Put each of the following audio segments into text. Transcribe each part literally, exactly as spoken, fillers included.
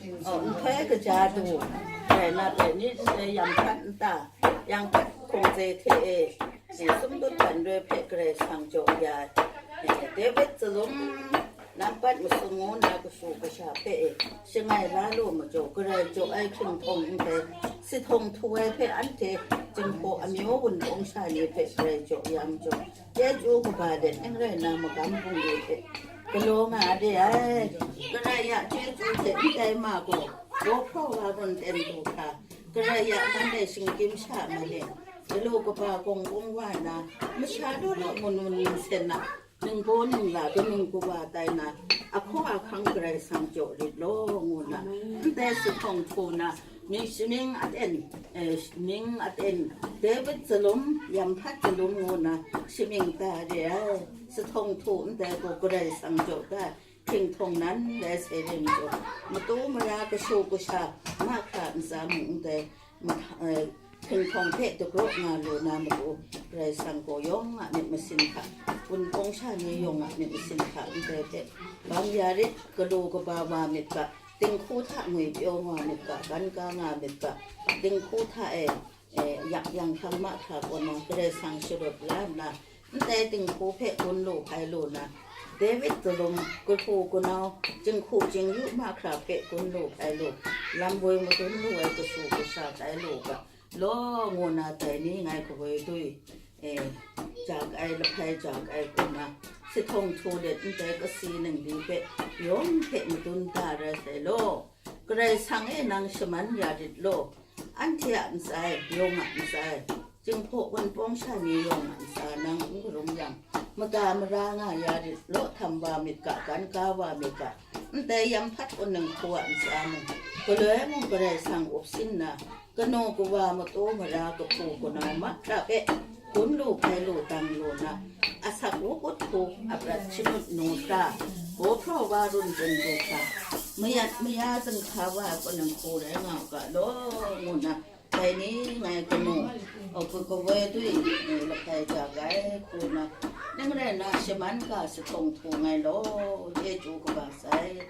Oh, nhtoi kaja du, rai na pyi ni, nhtoi yam hpat nta, yam hpat hkungze hte e, e, sumdut ban roi hpe Karai Kasang jaw ya, e, David Zalum nampat masum ngu na kashu kasha hpe e, shangai la lu majaw, Karai jaw ai hkinghtawng ndai, si htawng htu ai hpe anhte Jinghpaw amyu wunpawng sha ni hpe Karai jaw ya majaw, chyeju kaba let n rai na magam bungli hpe galaw nga de ai. Karai a chyeju hte ndai ma gaw, gaw hpraw wa run ten du hkra, Karai a man e shinggyim sha man e, galaw kaba gawng gawng wa na, masha law law mun mun nsen na, ningbaw ningla kanung kawa tai na, ahkaw ahkang Karai Kasang jaw lit law, ngu na, ndai si htawng htu na, mying shamying aten, eh, mying aten, David Zalum, yam hpat Zalum ngu na, shamying ta re ai, si htawng htu ndai gaw Karai Kasang jaw da, hkinghtawng nan rai sai ring jaw, matu mara kashu kasha, mahkra ntsa mung ndai, ma-, eh, hkinghtawng hpe dagraw nga lu na matu, Karai Kasang gaw yawng a myit masin hta, wunpawng sha ni yawng a myit masin hta ndai hpe bang ya rit, galaw kaba wa myit ga, dinghku hta ngwi pyaw nga myit ga, gan ka nga myit ga, dinghku hta e, e, yak yang hkang mahkra kaw na Karai Kasang sharawt la nna, ndai dinghku hpe gun lu hpai lu na, David Zalum, kahpu kanau, jinghku jingyu mahkra hpe gun lu hpai lu, lam woi madun lu ai kashu kasha tai lu ga, law ngu na dai ni ngai kawoi dui, e, ja kai, lahpai ja kai hku na, si htawng htu let ndai kasi ningli hpe yawng hpe madun da rai sai law. Karai Kasang e nang shaman ya rit law. Anhte a ntsa e, yawng a ntsa e, Jinghpaw wunpawng sha ni yawng a ntsa nang n karum yang, mada mara nga ya rit law, htam wa myit ga, gan ka wa myit ga, ndai yam hpat kaw ninghku a ntsa mung, galoi mung Karai Kasang up sin na, kanu kawa matu mara kahpu kanau mahkra hpe gun lu hpai lu dang lu na, asak wukut hku aprat shanut nu hkra, gaw hpraw wa run bung du hkra, mayat maya zinghka wa ai kaw ninghku rai nga u ga law, ngu na, dai ni ngai kanu, o, ka-, kawoi dui, e, lahpai ja kai hku na, ning rai na, shaman ga si htawng htu ngai law, chyeju kaba sai.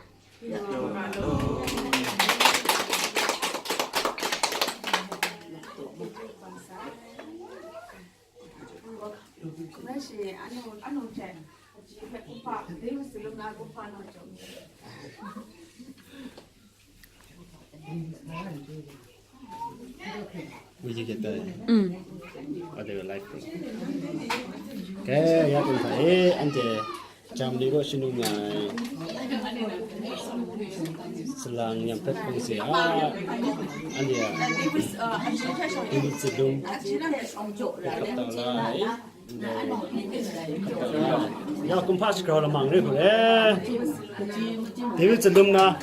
Will you get that? Mm. Or they were live. Okay, ya, kung sa, eh, ante, Germany ro sinu ngai. Selang yang pet kung se, ah, ante ya. David Zalum. Kap tau lai. Ya, kumhpa shagrau lamang re hku le. David Zalum na.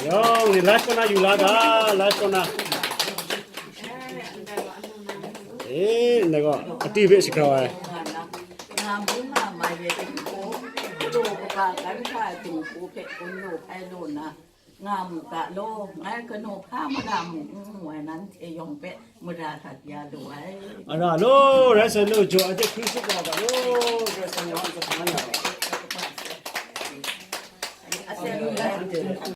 Yawng ni live kaw na yu la ga, live kaw na. Eh, ndai gaw, ati hpe shagrau ai. Nga mu nga mai re, dinghku, galaw kaba gan hkra dinghku hpe gun lu hpai lu na, nga mu ga law, ngai kanu hpa mara mung n mu ai, nanhte yawng hpe mara hkrat ya lu ai. A ra law, rai sai law, jaw ai hte hkri sut wa ga law, rai sai yawng a hkrat ya.